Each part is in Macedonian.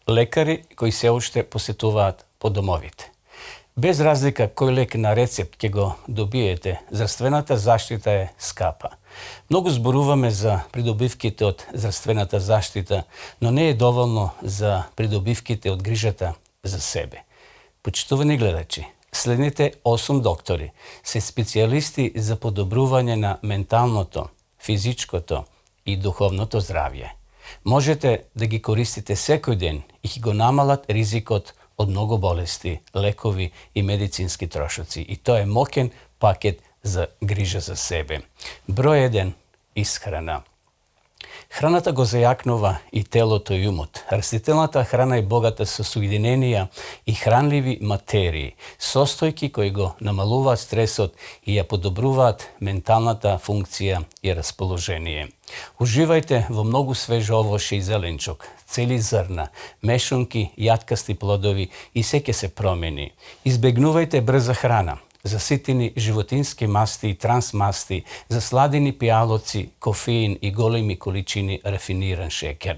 лекари кои се уште посетуваат по домовите. Без разлика кој лек на рецепт ќе го добиете, здравствената заштита е скапа. Многу зборуваме за придобивките од здравствената заштита, но не е доволно за придобивките од грижата за себе. Почитувани гледачи, следните 8 доктори се специјалисти за подобрување на менталното, физичкото и духовното здравје. Можете да ги користите секој ден и ќе го намалат ризикот од многу болести, лекови и медицински трошоци. И тоа е моќен пакет за грижа за себе. Број 1. Исхрана. Храната го зајакнува и телото и умот. Растителната храна е богата со соединенија и хранливи материи, состојки кои го намалуваат стресот и ја подобруваат менталната функција и расположение. Уживајте во многу свеж овоше и зеленчук, цели зрна, мешунки, јаткасти плодови и се ќе се промени. Избегнувајте брза храна, заситени животински масти и трансмасти, засладени пијалоци, кофеин и големи количини рафиниран шекер.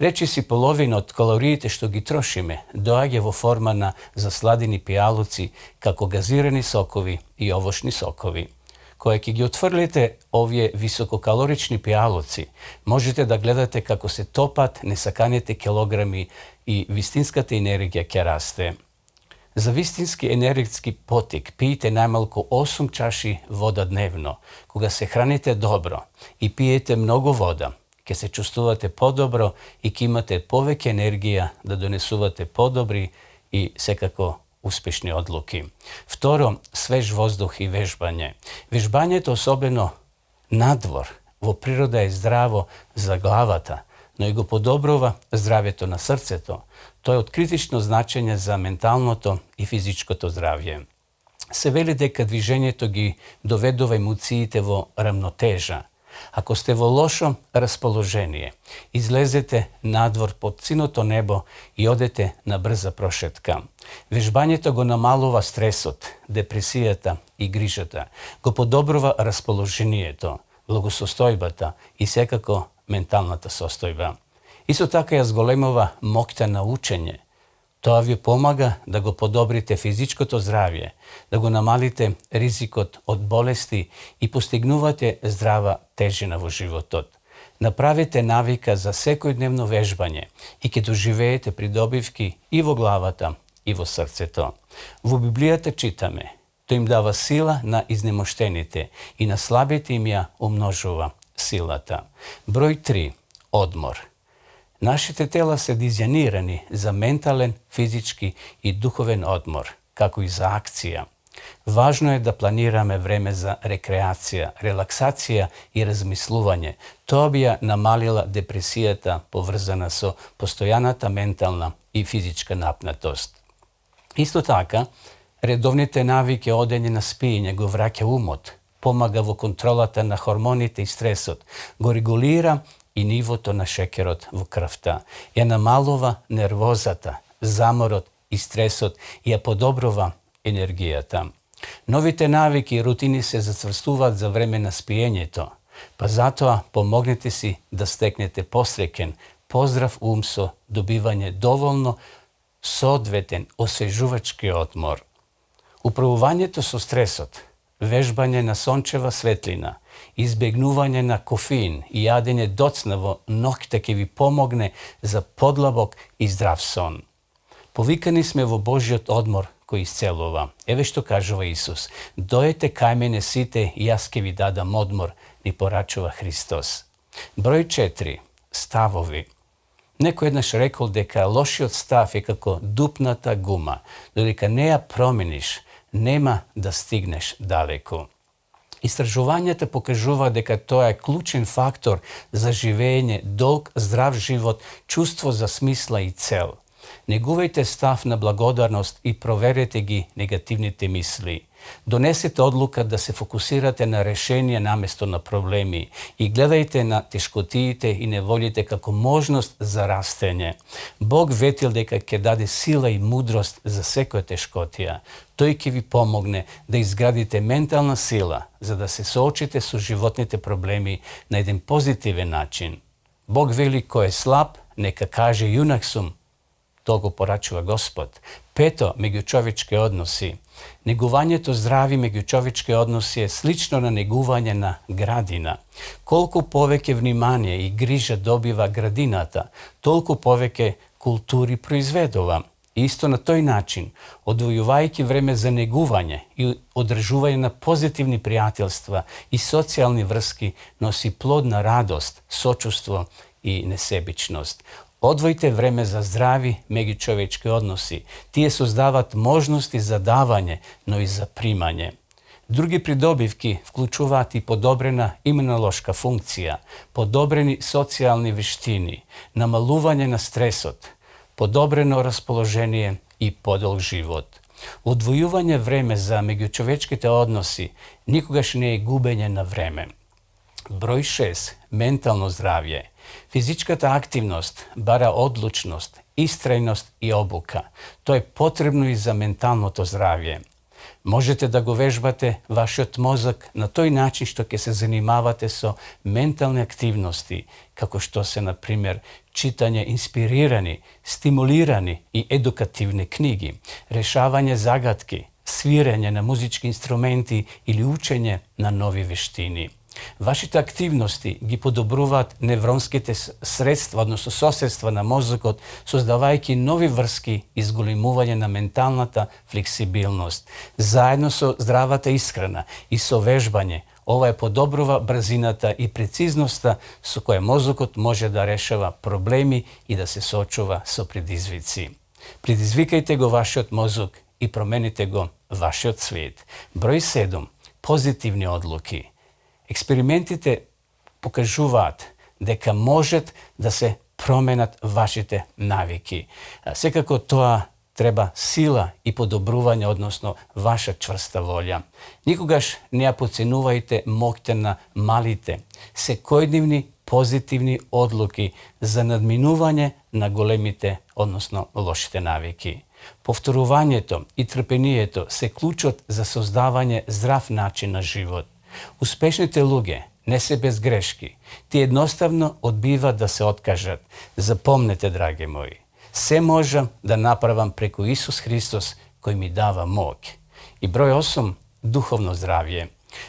Речиси половина од калориите што ги трошиме доаѓа во форма на засладени пијалоци, како газирани сокови и овошни сокови. Кога ќе ги отфрлите овие висококалорични пијалоци, можете да гледате како се топат несаканите килограми и вистинската енергија ќе расте. За вистински енергетски потик пиете најмалку 8 чаши вода дневно. Кога се храните добро и пиете многу вода, ќе се чувствувате подобро и ќе имате повеќе енергија да донесувате подобри и секако успешни одлуки. Второ, свеж воздух и вежбање. Вежбањето, особено надвор, во природа е здраво за главата, но и го подобрува здравјето на срцето. Тоа е од критично значење за менталното и физичкото здравје. Се вели дека движењето ги доведува емоциите во рамнотежа. Ако сте во лошо расположение, излезете надвор под синото небо и одете на брза прошетка. Вежбањето го намалува стресот, депресијата и грижата, го подобрува расположението, благосостојбата и секако менталната состојба. Исто така ја зголемува моќта на учење. Тоа ви помага да го подобрите физичкото здравје, да го намалите ризикот од болести и постигнувате здрава тежина во животот. Направете навика за секојдневно вежбање и ќе доживеете придобивки и во главата и во срцето. Во Библијата читаме: тој им дава сила на изнемоштените и на слабите им ја умножува силата. Број 3. Одмор. Нашите тела се дизајнирани за ментален, физички и духовен одмор, како и за акција. Важно е да планираме време за рекреација, релаксација и размислување. Тоа би ја намалила депресијата поврзана со постојаната ментална и физичка напнатост. Исто така, редовните навики одење на спиење го враќа умот, помага во контролата на хормоните и стресот, го регулира и нивото на шекерот во крвта, ја намалува нервозата, заморот и стресот и ја подобрува енергијата. Новите навики и рутини се зацврстуваат за време на спиењето, па затоа помогнете си да стекнете посреќен, поздрав ум со добивање доволно соодветен освежувачки одмор. Управувањето со стресот, вежбање на сончева светлина, избегнување на кофеин и јадење доцна во ноќта ќе ви помогне за подлабок и здрав сон. Повикани сме во Божиот одмор кој исцелува. Еве што кажува Исус: дојете кај мене сите и јас ќе ви дадам одмор, ни порачува Христос. Број 4. Ставови. Некој еднаш рекол дека лошиот став е како дупната гума, додека не ја промениш, нема да стигнеш далеку. Истражувањата покажува дека тоа е клучен фактор за живење, долг, здрав живот, чувство за смисла и цел. Негувајте став на благодарност и проверете ги негативните мисли. Донесете одлука да се фокусирате на решение наместо на проблеми и гледајте на тешкотиите и неволите како можност за растење. Бог ветил дека ќе даде сила и мудрост за секоја тешкотија. Тој ќе ви помогне да изградите ментална сила за да се соочите со животните проблеми на еден позитивен начин. Бог вели: кој е слаб, нека каже јунак сум, толку порачува Господ. Пето, меѓучовечки односи. Негувањето здрави меѓучовечки односи е слично на негување на градина. Колку повеќе внимание и грижа добива градината, толку повеќе култури произведува. Исто на тој начин, одвојувајќи време за негување и одржување на позитивни пријателства и социјални врски, носи плод на радост, сочувство и несебичност. Одвојте време за здрави меѓучовечки односи. Тие создават можности за давање, но и за примање. Други придобивки вклучуваат и подобрена имунолошка функција, подобрени социјални вештини, намалување на стресот, подобрено расположение и подолг живот. Одвојување време за меѓучовечките односи никогаш не е губење на време. Број 6. Ментално здравје. Физичката активност бара одлучност, истрајност и обука. Тоа е потребно и за менталното здравје. Можете да го вежбате вашиот мозок на тој начин што ќе се занимавате со ментални активности, како што се, на пример, читање инспирирани, стимулирани и едукативни книги, решавање загадки, свирење на музички инструменти или учење на нови вештини. Вашите активности ги подобруваат невронските средства, односно соседства на мозокот, создавајќи нови врски и зголемување на менталната флексибилност. Заедно со здравата исхрана и со вежбање, ова е подобрува брзината и прецизноста со која мозокот може да решава проблеми и да се соочува со предизвици. Предизвикајте го вашиот мозок и промените го вашиот свет. Број 7. Позитивни одлуки. Експериментите покажуваат дека можат да се променат вашите навики. Секако тоа треба сила и подобрување, односно ваша чврста волја. Никогаш не ја поценувајте моќта на малите, секојдневни позитивни одлуки за надминување на големите, односно лошите навики. Повторувањето и трпението се клучот за создавање здрав начин на живот. Успешните луѓе не се без грешки. Тие едноставно одбиваат да се откажат. Запомнете, драги мои, се можам да направам преку Исус Христос кој ми дава моќ. И број 8. Духовно здравје.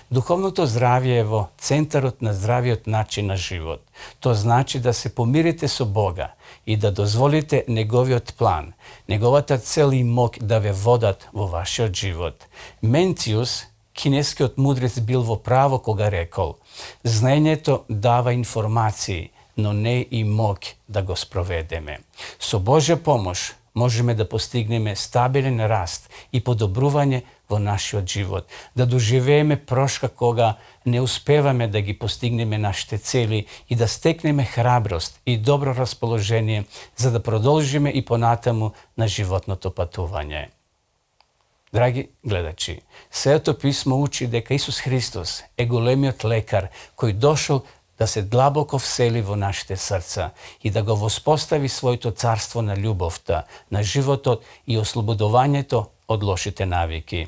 Духовното здравје е во центарот на здравиот начин на живот. Тоа значи да се помирите со Бога и да дозволите Неговиот план, Неговата цел и моќ да ве водат во вашиот живот. Менциус, кинескиот мудрец, бил во право кога рекол: знаењето дава информации, но не и моќ да го спроведеме. Со Божја помош можеме да постигнеме стабилен раст и подобрување во нашиот живот, да доживееме прошка кога не успеваме да ги постигнеме нашите цели и да стекнеме храброст и добро расположение за да продолжиме и понатаму на животното патување. Драги гледачи, Светото писмо учи дека Исус Христос е големиот лекар кој дошол да се длабоко всели во нашите срца и да го воспостави своето царство на љубовта, на животот и ослободувањето од лошите навики.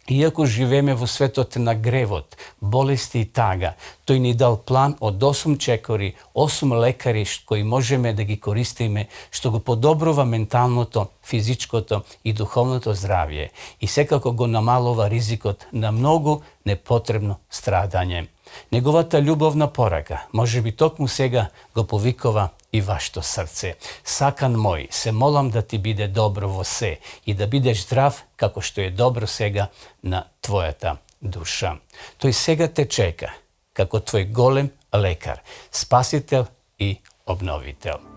Иако живееме во светот на гревот, болести и тага, тој ни дал план од 8 чекори, 8 лекари кои можеме да ги користиме, што го подобрува менталното, физичкото и духовното здравје и секако го намалува ризикот на многу непотребно страдање. Неговата љубовна порака, може би токму сега го повикува и вашето срце. Сакан мој, се молам да ти биде добро во се и да бидеш здрав како што е добро сега на твојата душа. Тој сега те чека како твој голем лекар, спасител и обновител.